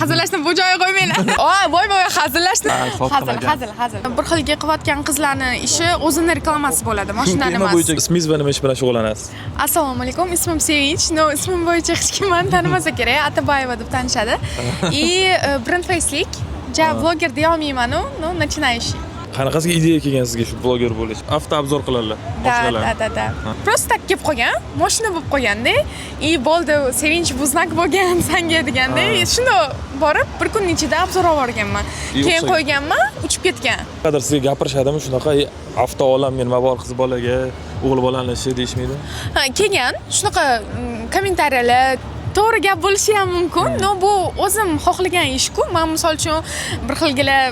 Hazillashni bu joyga qo'ymanglar. Voy, voy, voy, hazillashni. Ha, sotqin Hazil, ekan. hazil, hazil. Bir xilga qilayotgan qizlarni ishi o'zini reklamasi bo'ladi, mashinani Tema emas. bo'yicha ismingiz va nima ish bilan shug'ullanasiz? Assalomu alaykum, ismim Sevinch. Но, ismim bo'yicha hech kim meni tanimasa kerak, Atabayeva deb tanishadi. И brand facelik. Ja bloger deya olmayman-u, но, начинающий. Qanaqasiga ideya kelgan sizga shu bloger bo'lish? Авто обзор qiladilar Да, mashinalarni. Да. Просто так kelib qolgan, mashina bo'lib qolganda, и bo'ldi, Sevinch, bu знак bo'lgan sanga deganda, и shunda borib bir kunning ichida обзор olib yuborganman. И Keyin o'xshagan. qo'yganman, uchib ketgan. Qadar sizga gapirishadimi shunaqa: "Ey, avto olamga nima bor, qiz bolaga, o'g'il bolani ishi", deyishmaydi? Ha, kelgan shunaqa kommentariyalar to'g'ri gap bo'lishi ham mumkin, но bu o'zim xohlagan ish-ku. Man misol uchun bir xilgilar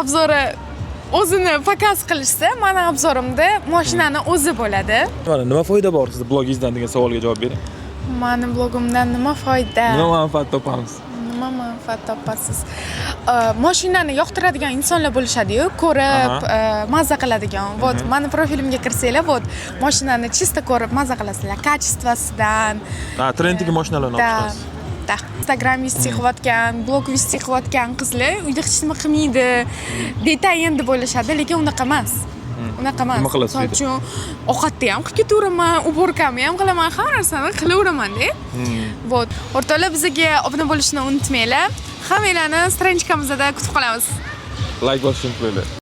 обзор i o'zini показ qilishsa, mani обзор imda mashinani o'zi bo'ladi. Mana, nima foyda bor sizni blogingizdan degan savolga javob bering. Mani blogimdan nima foyda? Nima manfaat topamiz? Nima manfaat topasiz? Mashinani yoqtiradigan insonlar bo'lishadi-yu, ko'rib maza qiladigan. Вот, mani profilimga kirsanglar, вот, mashinani чисто ko'rib maza qilasizlar, качество sidan. Ha, trenddagi mashinalarni olib Да. chiqasiz. Да. Instagram вести qilayotgan, blog вести qilayotgan qizlar uyda hech nima qilmaydi, detayin deb o'ylashadi, lekin unaqa emas. Unaqa emas. Nima qilasiz Misol uyda? uchun, ovqatni ham qilib ketaveraman, уборка mni ham qilaman, hamma narsani qilaveraman-da. Вот. O'rtoqlar, bizga obuna bo'lishni unutmanglar. Hammanglarni страничка mizda kutib qolamiz. Layk bosishni unutmanglar.